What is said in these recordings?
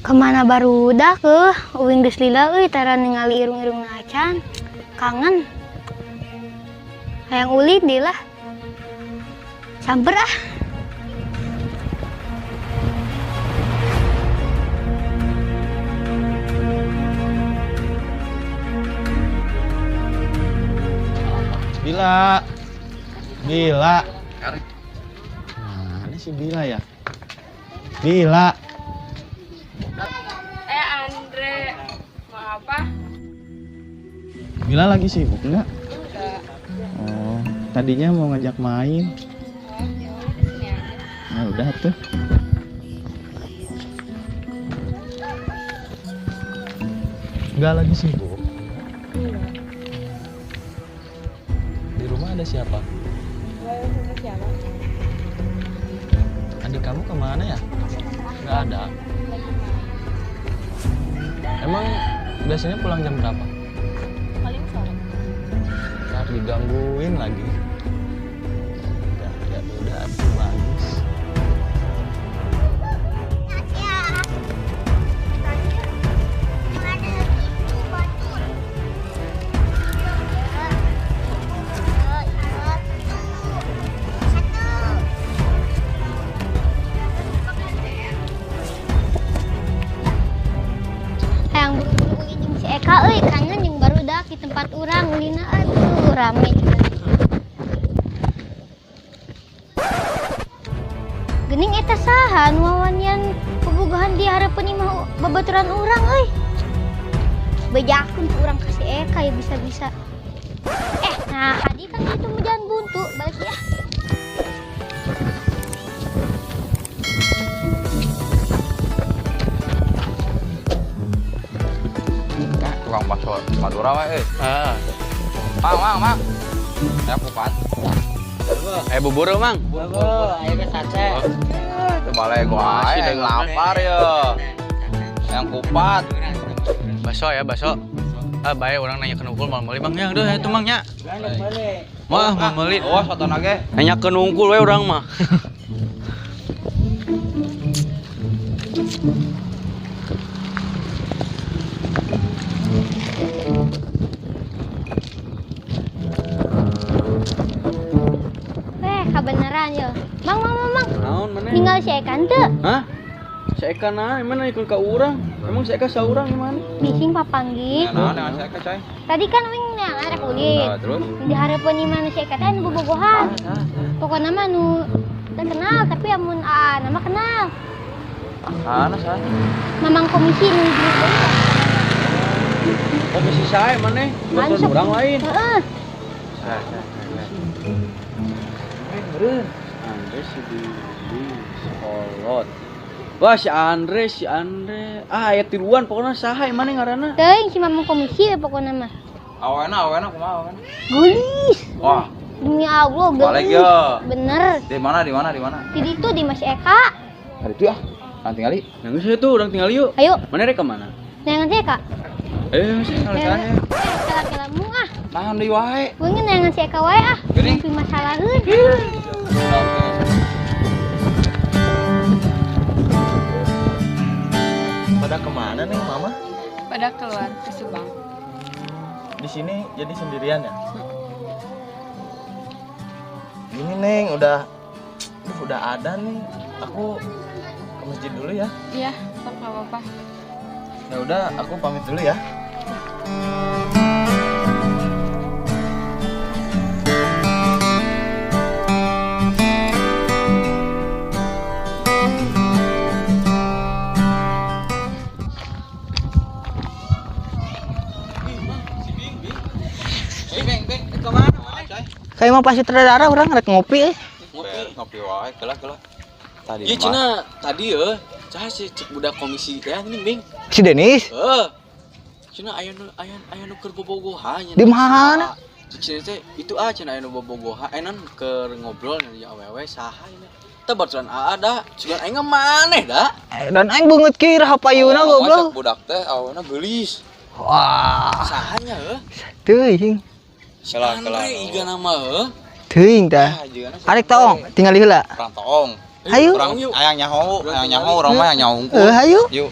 Kemana barudak euy, uing geus lila euy tara ningali irung-irungna acan. Kangen. Hayang ulin deui lah. Samper ah. Bila. Bila. Mana si Bila ya? Bila. Andre, mau apa? Bila lagi sibuk nggak? Enggak. Oh, tadinya mau ngajak main. Oh, ya udah di sini aja. Nah, udah tuh. Nggak lagi sibuk? Enggak. Di rumah ada siapa? Nggak ada sama siapa. Adik kamu kemana ya? Nggak ada. Emang biasanya pulang jam berapa? Paling sore. Ntar digangguin lagi. Ya, udah, bagus. Hayang buru-buru ulin jeung si Eka euy, kangen jeung barudak di tempat urang ulina, aduh rame juga. Geuning eta saha nu wawanian bobogohan di hareupeun imah babaturan urang euy. Bejakeun ku urang ka si Eka ya bisa-bisa. Nah tadi kan itu mah jalan buntu, balik ya. Tukang bakso Madura wae euy. Ah. Mang, mang, mang. Saya kupat. Bubur mang. Bubur, ayo ke sate. Itu balik gua Masih ae, dengan lapar ya. Yang kupat. Bakso ya, bakso. Ah, bae orang nanya ke nungkul mau meuli Bang ya, udah itu Mang nya. Wah, mau meuli. Oh, soto nage. Nanya ke nungkul we urang mah. Kabeneran yo. Mang, mang, mang, mang. Naon maneh? Tinggal si Eka teu? Hah? Si Eka nah, emang ikut ka urang? Emang si Eka saurang gimana? Bising papanggih. Ya, naon dengan si Eka, coy? Tadi kan uing neangan rek ulin. Nah, terus? Di hareupeun imah si Eka teh anu bobogohan. Pokona mah nu teu kenal, tapi amun aa nama kenal. Ah, nah, saha? Mamang komisi nu di grup deui. Komisi sae maneh? Anu Baturan urang lain. Heeh. Sae, sae, sae. Andre si Billy Solot. Wah, si Andre, si Andre. Ah, aya tiluan pokoknya saha maneh ngaranna? Teuing si mamang komisi we pokokna mah. Awena, awena kumaha awena? Geulis. Wah. Demi Allah, Balik geulis. ya. Bener. Di mana, di mana, di mana? Di ditu di Mas Eka. Hari itu ya. Nah, tinggali. Nah, geus atuh urang tinggal yuk. Ayo. Mana rek ka mana? Neangan si Eka. Ayo, sih Kela kela mung ah. Nahan deui wae. Gua neangan si Eka wae ah. Geuning. Mimpi masalaheun. Pada kemana nih Mama? Pada keluar ke Subang. Di sini jadi sendirian ya? Gini Neng, udah ada nih. Aku ke masjid dulu ya. Iya, sok nggak apa-apa. Ya udah, aku pamit dulu ya. Kayak mau pasti sutradara orang rek ngopi. Ngopi, ngopi wae, kelah kelah. Tadi Iya, cenah tadi ya. Cah si cek budak komisi teh geuning, Bing. Si Denis. Heeh. Cenah aya nu aya aya nu keur bobogohan nya. Di mana? Cek cenah teh itu ah cenah aya nu bobogohan, enan keur ngobrol nya awewe saha ini. Teh baturan aa da, sugan aing maneh da. Dan aing beungeut kieu payuna goblok. Cek budak teh awena geulis. Wah, Saha nya heuh? teuing. Si Kelah, kelah. Andre iga nama heuh. Teuing tah. Arek toong, tinggal heula. Urang toong. Hayu. Urang hayang nyaho, hayang nyaho urang mah hayang nyaho unggul. Hayu. Yuk.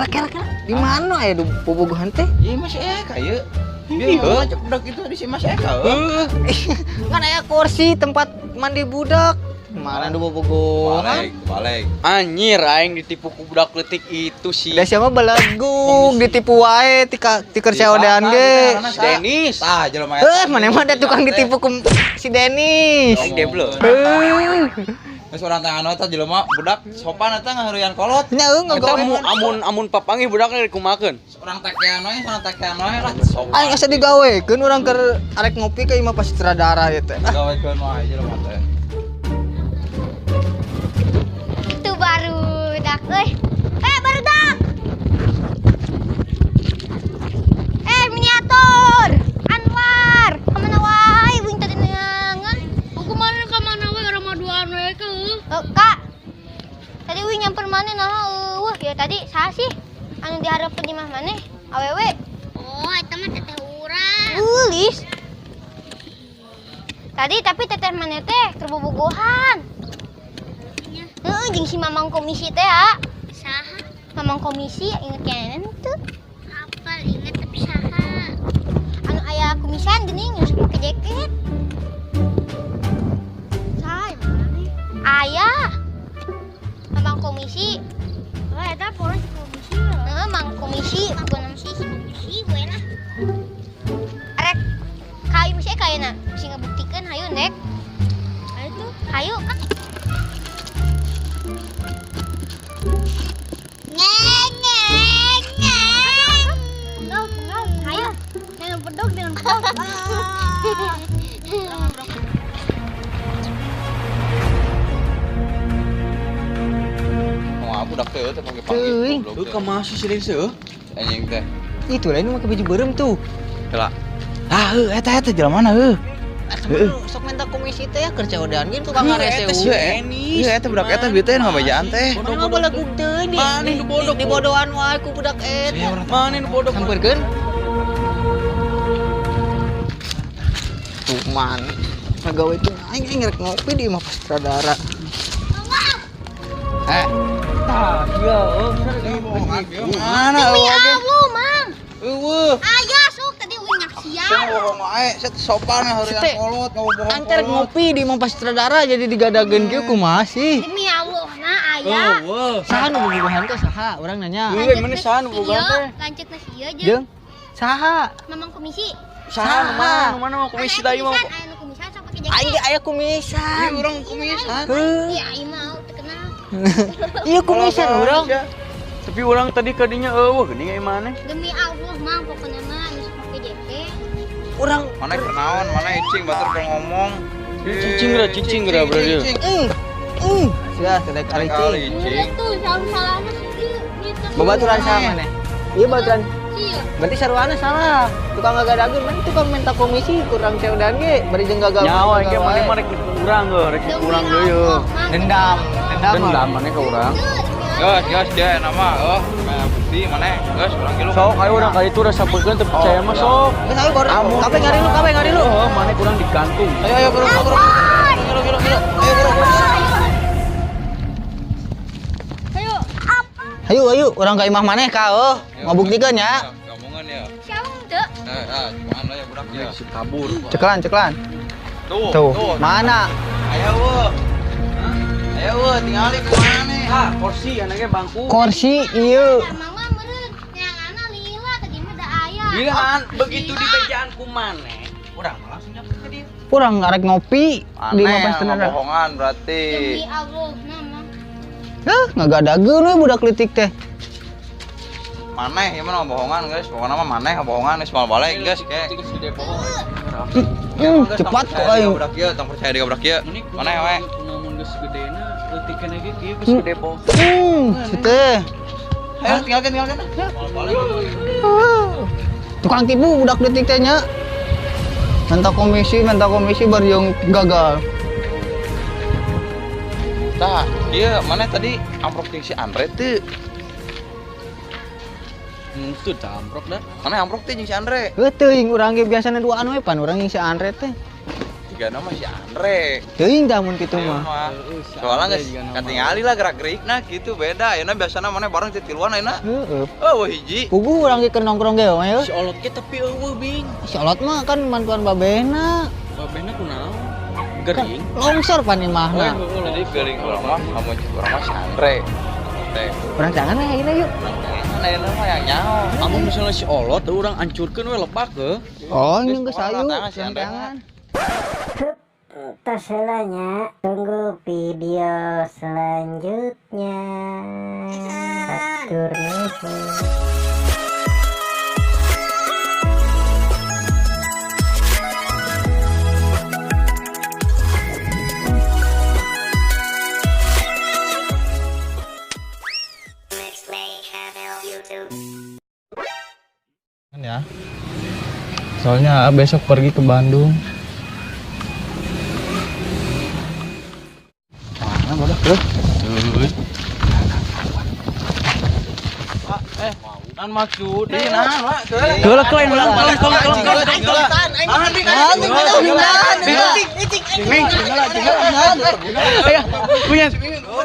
Kela kela. Di mana aya bobogohan teh? Iya Mas Eka ieu. Iya, cek budak itu di si Mas Eka. Heuh. Kan aya kursi tempat mandi budak. Mana nu bobogohan? Balik, balik. Anjir aing ditipu ku budak leutik itu sih. Da siapa belagung ditipu wae tika tiker caodean ge. Si Denis. Tah jelema eta. Eh, mana mah ada tukang ditipu ku si Denis. Aing debleu. Heuh. Geus urang tangan eta jelema budak sopan eta ngaheureuyan kolot. Nya eueuh Eta ngagawe. amun amun papanggih budak rek kumakeun. Urang tekean we, urang tekean we lah sopan. Aing asa digawekeun urang keur arek ngopi ka imah pas sutradara ieu teh. Gawekeun wae jelema teh. Itu barudak euy. Eh, barudak. Eh, miniatur. Anwar, kemana wae wing tadi neangan? Aku mana ka mana we urang mah duaan we ke. Eh, Kak. Tadi wing nyamper mana nah eueuh ya tadi saha sih anu dihareupeun di imah maneh? Awewe. Oh, eta mah teteh urang. Geulis. Tadi tapi teteh maneh teh keur bobogohan. Heeh, jeung si Mamang komisi teh ya. Saha? Mamang komisi inget keneh teu? Apal inget tapi saha? Anu aya kumisan geuning geus pake jaket. Saha yang mana? Aya. Mamang komisi. Oh, eta pokoknya si komisi ya. Heeh, Mang komisi bukan Si si komisi we lah. Rek kayu mesti kayana sing ngebuktikeun hayu nek. Ayo tuh. Hayu kan. Ngeng ngeng ngeng. Enggak, enggak. Hayu. Jangan pedok, jangan pedok. Mau aku budak teh teh panggil-panggil. Teuing. Goblok Heuh teh. kumaha sih si Denis heuh? Anjing teh. Itu lain mah baju beureum tuh. Kela. Ah, heuh eta eta jelema mana heuh. Heeh. Sok minta komisi teh ya keur caodean ge tukang Eta si ngarese. Denis. Iya, eta budak eta bieu teh ngabajaan teh. Mana mah belagung teuing di. Mana nu bodoh? Di bodohan wae ku budak eta. Mana nu bodoh? Sampeurkeun. Tuh man. Ngagawekeun aing aing rek ngopi di imah sutradara. Eh, Tah, iya heuh. mana Demi eueuh oge? Allah, Mang. Eueuh. Aya sok tadi wing nyaksian. Saya bohong wae, saya sopan ngaheureuyan Sete. kolot, ngabohong. Aing teh rek ngopi di imah sutradara jadi digadageun kieu kumaha sih? Demi Allah, nah aya. Eueuh. Saha nu bobogohan teh saha? Urang nanya. Heuh, mana saha nu bobogohan teh? Lanceukna si ieu jeung Jeung saha? Mamang komisi. Saha nu mana? Nu mana mau komisi tadi mah? Aya nu kumisan sok pake jaket. Aing ge aya kumisan. Iya, urang kumisan. Heuh. Iya, aing mah teu kenal. Iya kumisan urang. Tapi urang tadi kadinya eueuh geuning ai maneh. Demi Allah, Mang, pokoknya mah anu sok pake jaket. Urang Mana kenaon, mana icing batur keur ngomong. Cicing geura, cicing geura berarti. Sudah, sudah kali cing. Cicing. Tuh, salah-salahna si ieu. Gitu. Babaturan sama maneh. Iya babaturan. Iya. Berarti saruana salah. Tukang gagadageun mana tukang minta komisi kurang cewek ge bari jeung gagal. Nyawa ge maneh mah rek nipu urang heuh, rek nipu urang deui heuh. Dendam, dendam. Dendam maneh ka urang. Geus, geus dia nama eueuh, bukti mana? Geus urang kilu. Sok ayo urang ka ditu rasa beukkeun teu percaya mah sok. Geus ayo korang. Kabeh ngarilu, kabeh ngarilu. Heuh, maneh kurang digantung. Ayo ayo kurang kurang. Kilu kilu kilu. Ayo kurang. Ayo. Ayo ayo urang ka imah maneh ka eueuh. Ngabuktikeun ya. Ngomongan ya. Siapa teu? Eh, ah, cuman lah ya budak ya. Si kabur. Ceklan, ceklan. Tuh, Tuh, mana? Ayo eueuh. Ayo eueuh tingali kumaha nih. Ah, kursi anaknya bangku. Kursi ieu. Mamang mah meureun neanganna lila tadi mah da aya. Giliran begitu di bejaan ku maneh, urang mah langsung nyamper ke dia. Urang arek ngopi di imah Aneh, sutradara. bohongan berarti. Demi Allah, nah mah. Heh, ngagadageun we budak leutik teh. Maneh ieu mah bohongan guys, pokoknya mah maneh bohongan geus moal balik guys kayak. Geus gede bohong. Cepat kok aing. Budak ieu, tong percaya dia budak ieu. Maneh we. Namun geus gedena, leutik keneh ge kieu geus gede bohong. Si teh. Ayo tinggalkan tinggalkan. Moal balik. Tukang tipu budak detik teh nya. Minta komisi baru yang gagal. Tah, ieu maneh tadi amprok jeung si Andre teu. Itu amprok dah. Maneh amprok teh jeung si Andre. Heuh teuing urang ge biasana duaan we pan urang jeung si Andre teh. Jigana mah si Andre. Teuing tah mun kitu mah. Soalnya geus katingali lah gerak-gerikna gitu beda. Ayeuna biasana maneh bareng titiluan ayeuna. Heeh. Oh, hiji. Puguh urang ge keur nongkrong ge mah Si Olot ge tapi eueuh Bing. Si Olot mah kan mantuan babehna. Babehna kunaon? Gering. Longsor pan imahna. Jadi feeling urang mah amun cek urang mah si Andre. Teh. Urang jangan we ayeuna yuk. Jangan ayeuna mah yang nyaho. Amun misalnya si Olot urang hancurkeun we lebak ke. Oh, ini geus ayu. Jangan. Tos heula nya, tunggu video selanjutnya. Hatur nuhun. Ya. Soalnya besok pergi ke Bandung. Mana bodoh? Nan maksud di nah, Pak. Keula keula ulang ulang ulang ulang. Punya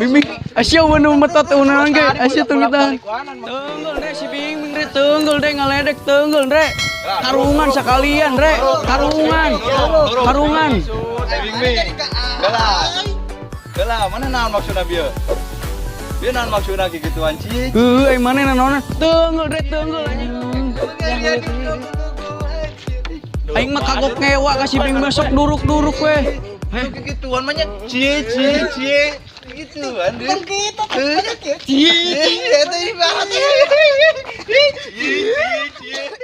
Bing Asia wanu metot unahan ge Asia tunggu tahan. Tunggul re si Bing re tunggul re ngaledek tunggul re. Karungan sekalian re, karungan. Karungan. Bing. Gelah. Gelah, mana naon maksudna bieu? Bieu naon maksudna kikituan cik? Heuh, ai maneh naon? Tunggul re tunggul anjing. Aing mah kagok ngewa ka si Bing besok duruk-duruk we. Heh, kikituan mah nya cie cie cie. Gituan deh. Cie cie eta banget. Cie cie.